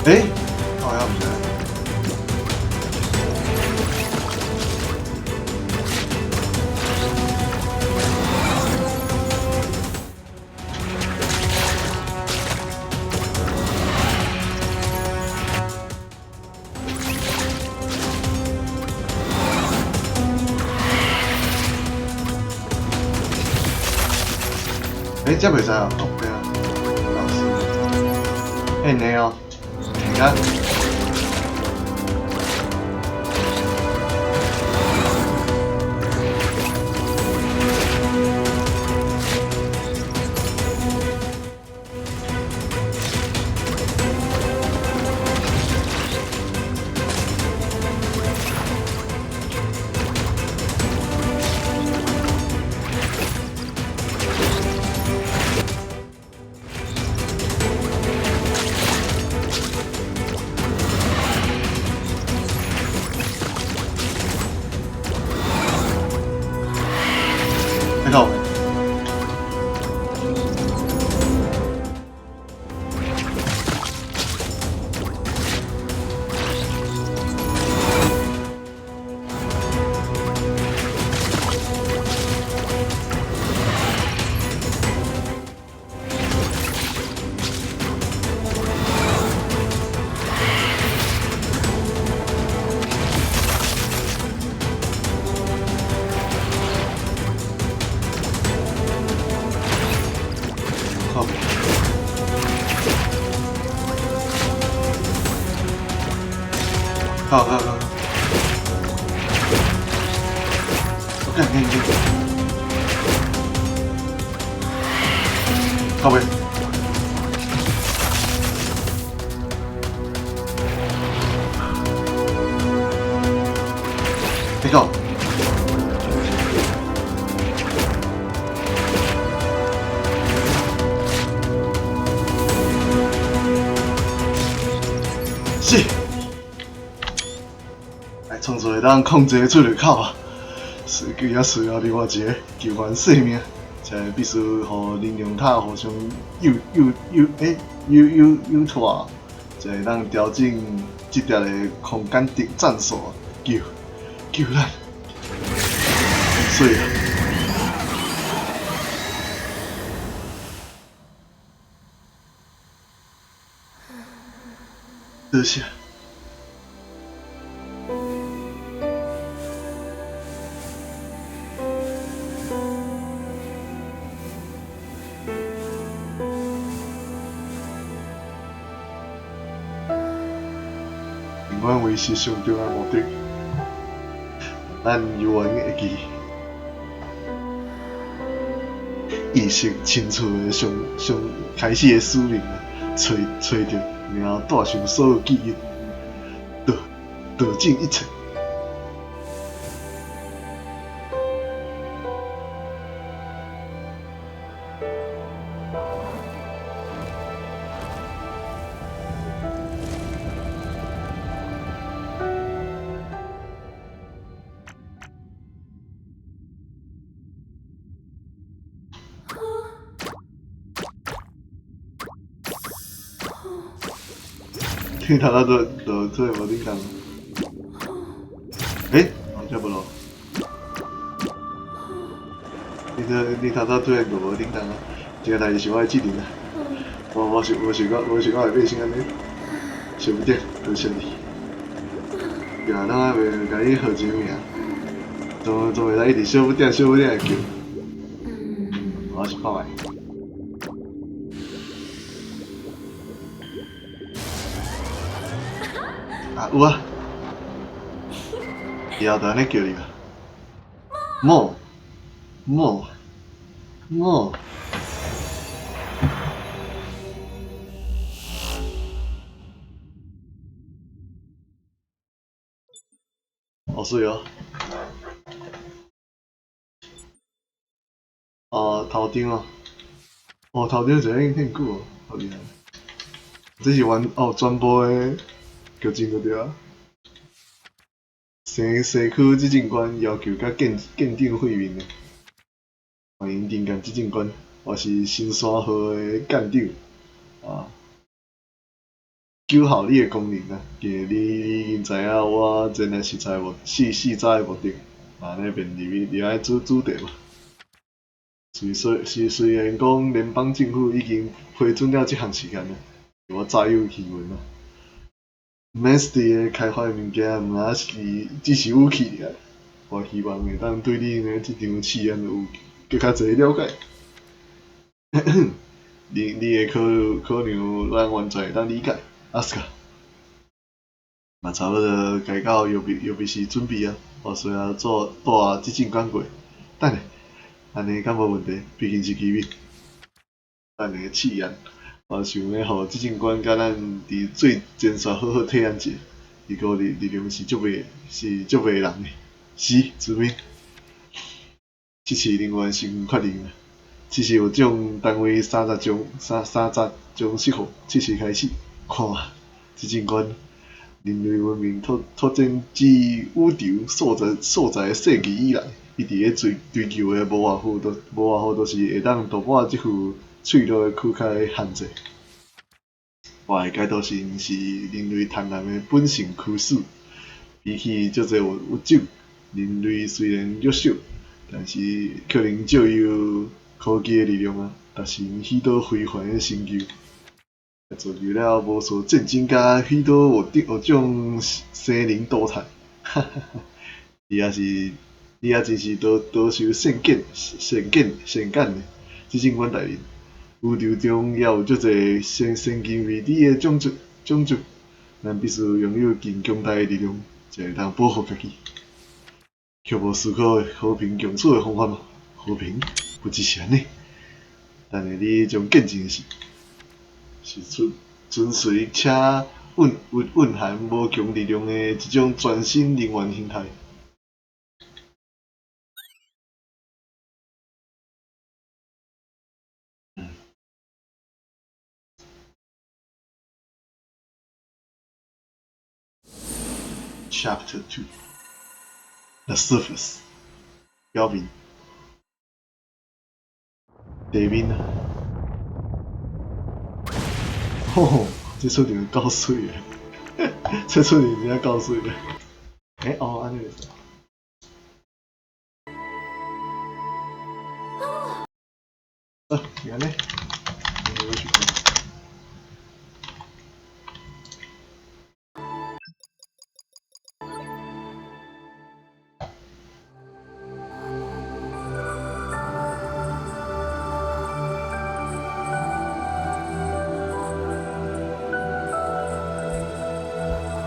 欸？哦，遐毋是。欸，這袂使啊！哦，對啊，老師，欸，你哦，你看。好好好，我看看看，靠北，你讲，是。创造会当控制出入口啊，随机也需要另外一个救援性命，才必須予能量塔互相诱诱诱欸诱诱诱拖，才會當調整這條的空間的戰所，救救咱，水啊！多謝。永遠維持上重要目的，咱永遠會記意識清楚的上上開始的使命，揣揣著，然後帶上所有記憶，倒倒盡一切。你頭拄就做無叮當。欸，哦，這無咯。你頭拄做就無叮當啊？這個代誌是我的責任啊！我無想無想講無想講會變成按呢，想不到，多謝你。對啊，咱還袂共你號一個名，總總袂使一直小不點小不點的叫。我試看覓。啊，有啊，以後就按呢叫你吧。莫莫莫，好媠哦。哦，頭頂哦，哦，頭頂這已經很久哦，好厲害。這是完哦，全部的劇情就對啊。西西區執政官要求佮鑑鑑定會面的，歡迎登鑑執政官，我是新山號的艦長啊。求效你的功能啊，因為你已經知影我前來視察的目視察的目的，按呢便入去入來主題嘛。雖然講聯邦政府已經批准了這項時間啦，我早有耳聞啊。Mesty 的開發的物件，毋若是只是武器爾，我希望會當對恁的這場試驗有閣較濟了解。你的考量，咱完全會當理解。阿斯卡，嘛差不多該到預備室準備啊，我需要做帶執政官過。等下，按呢敢無問題？畢竟是機密。等下試驗，我想欲予執政官佮咱佇最前線好好體驗一下。伊個力量是足袂人的，是，子民。測試人員先確認。測試物種單位30種30種適合測試開始。看，執政官，人類文明拓展至宇宙數十個世紀以來，伊佇咧追求的無外乎都是會當突破這副脆弱的軀殼的限制。我的解讀是人類貪婪的本性驅使。比起足濟物種，人類雖然弱小，但是可能借由科技的力量啊，達成許多非凡的成就。造就了無數戰爭佮許多物種生靈塗炭。哈哈哈！你也真是多受善見的，執政官大人。宇宙中猶有足濟先進未知的種族，咱必須擁有更強大的力量，才會當保護家己。卻無思考和平共處的方法嗎？和平不只是按呢。等下你將見證的是純粹且蘊含無窮力量的一種全新能源形態。Chapter 2 The Surface 表面，地面啊！吼，這出場夠媠的，這出場真正夠媠的。欸哦，按呢會使。啊，是按呢。